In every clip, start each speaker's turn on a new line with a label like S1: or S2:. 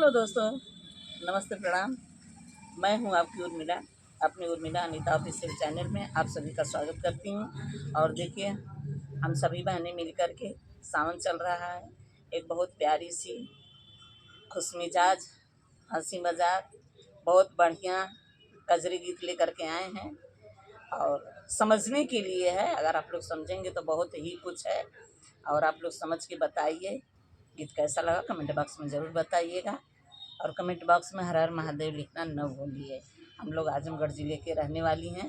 S1: Hello दोस्तों, नमस्ते, प्रणाम। मैं हूं आपकी उर्मिला, अपनी उर्मिला अनीता ऑफिशियल चैनल में आप सभी का स्वागत करती हूं। और देखिए, हम सभी बहनें मिल कर के सावन चल रहा है, एक बहुत प्यारी सी खुशमिजाज हंसी मजाक बहुत बढ़िया कजरी गीत लेकर के आए हैं और समझने के लिए है। अगर आप लोग समझेंगे तो बहुत ही कुछ है। और आप लोग समझ के बताइए गीत कैसा लगा, कमेंट बॉक्स में ज़रूर बताइएगा। और कमेंट बॉक्स में हर हर महादेव लिखना न भूलिए। हम लोग आजमगढ़ ज़िले के रहने वाली हैं।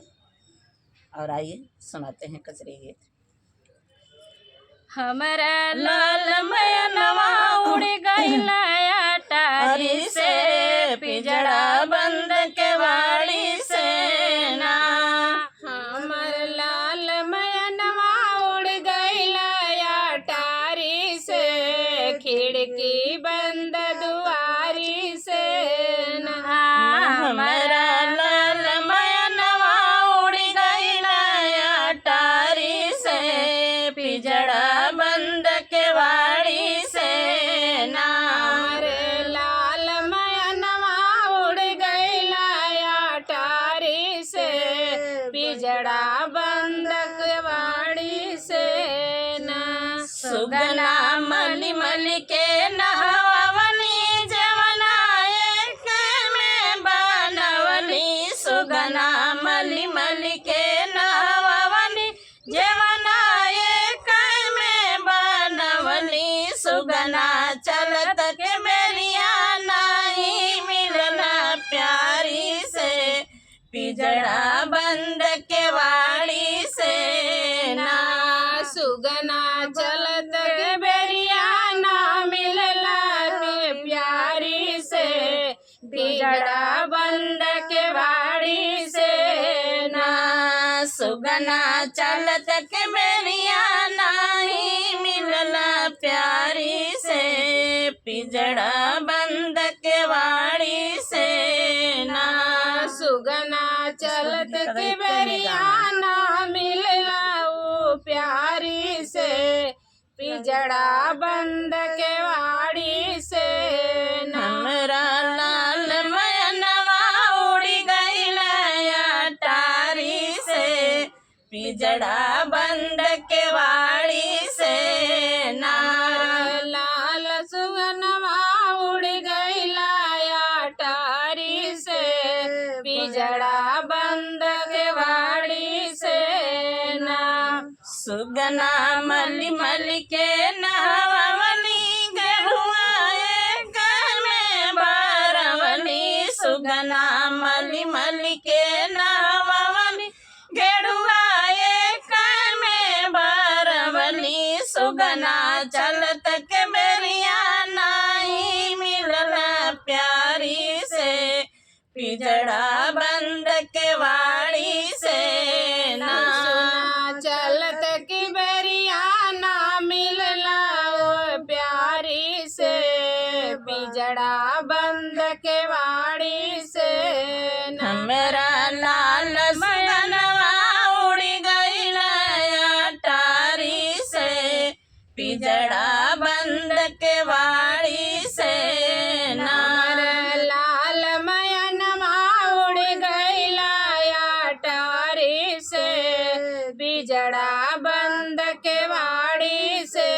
S1: और आइए सुनाते हैं कजरी गीत।
S2: हमरा लाल मयनवा उड़ गइला अटारी से, पिंजड़ा बंद के वाड़ी से ना। हमर लाल मयनवा उड़ गइला अटारी से, खिड़की बंद दुआरी से ना।
S1: हमारा लाल मयनवा उड़ गइला अटारी से, पिंजड़ा बंद के वाड़ी से ना।
S2: हमरे लाल मयनवा उड़ गइला अटारी से, पिंजड़ा बंद केवाड़ी से ना।
S1: सुगना मली मली के नहवनी जवना एक में बनवनी। सुगना मली मली के नहवनी जवना एक में बनवनी। सुगना चलत के बेरिया नहीं मिलना प्यारी से, पिजड़ा बंद के वाड़ी से ना।
S2: ना सुगना चलत के बेरिया ना मिलला के प्यारी से, पिंजड़ा बंद के वाड़ी से ना।
S1: ना सुगना चलत के बेरिया नहीं मिलला प्यारी से, पिजड़ा बंद के वाड़ी से ना।
S2: सुगना चलत के बेरिया ना मिलला ओ प्यारी से, पिंजड़ा बंद के वाड़ी से ना।
S1: हमरा लाल मयनवा उड़ी गइला अटारी से, पिजड़ा बंद के वाड़ी से ना।
S2: लाल सुगनवा उड़ गइला अटारी से, पिंजड़ा बंद के वाड़ी से ना।
S1: सुगना मली मली के नहवनी गेहुआ एक में बारवनी। सुगना मली मली के नहवनी गेहुआ एक में बारवनी। सुगना चलत के बेरिया नहीं मिलला प्यारी से, पिजड़ा बंद के वाड़ी से ना।
S2: सुना चलत की बेरिया ना मिलला ओ प्यारी से, पिंजड़ा बंद के वाड़ी से ना।
S1: हमरा लाल सुगनवा उड़ी गइला अटारी से, पिजड़ा बंद के वाड़ी से ना।
S2: हमर लाल मयनवा उड़ गइला अटारी से, पिंजड़ा बंद के वाड़ी से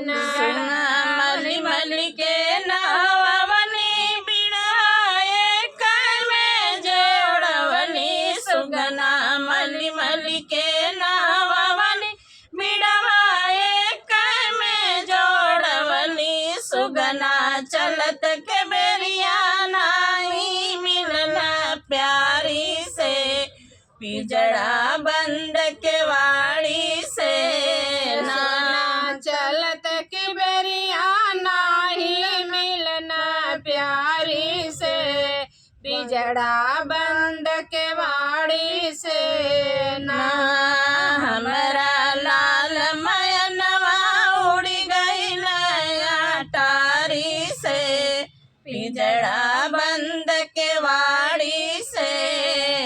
S2: ना।
S1: सुना मली मली के नहवनी बिड़ा एक में जोड़वनी। सुगना मली मली के नहवनी बिड़वा एक में जोड़वनी। सुगना चलत के बेरिया नहीं मिलना प्यारी से, पिजड़ा बंद के वाड़ी से ना।
S2: सुना चलत की बेरिया नाही मिलना प्यारी से, पिंजड़ा बंद के वाड़ी से ना।
S1: हमरा लाल मयनवा उड़ी गइला अटारी से, पिजड़ा बंद के वाड़ी से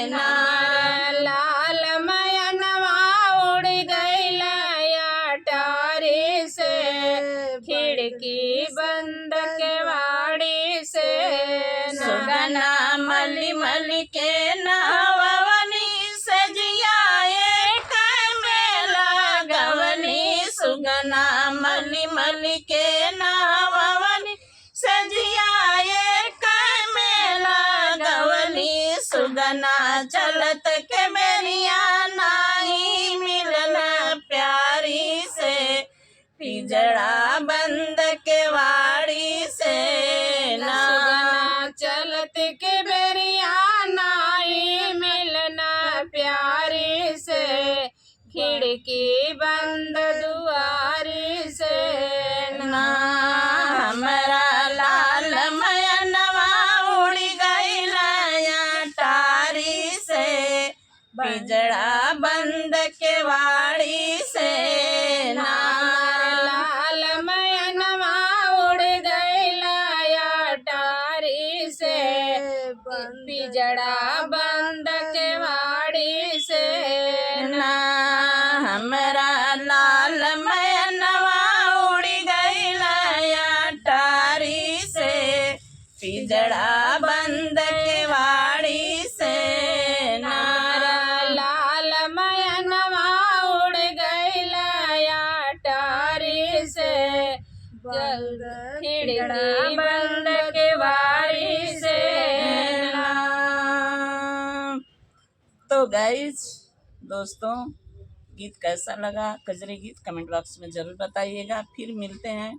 S1: ना।
S2: हमर लाल मयनवा उड़ गइला अटारी से, खिड़की बंद के वाड़ी से।
S1: सुगना मली मली के नावनी सजियाए मेला गवनी। सुगना मली मली के नावनी सजियाए मेला गवनी। सुगना चलत के बेरिया नाही मिलन प्यारी से, पिजड़ा बंद के वाड़ी से ना।
S2: सुगना चलत के बेरिया नाई मिलना प्यारी से, खिड़की बंद दुआरी से
S1: ना। हमरा लाल मयनवा उड़ गइला टारी से, पिजड़ा बंद के वाड़ी से ना।
S2: लाल मयनवा उड़ गइला टारी से, पिजड़ा बंद के वाड़ी से
S1: ना। हमरा लाल मयनवा उड़ गइला टारी से, पिजड़ा बंद के वाड़ी से ना।
S2: लाल मयनवा उड़ गइला टारी से, खिड़की बंद के वाड़ी से
S1: ना। तो गाइज दोस्तों, गीत कैसा लगा कजरी गीत कमेंट बॉक्स में ज़रूर बताइएगा। फिर मिलते हैं।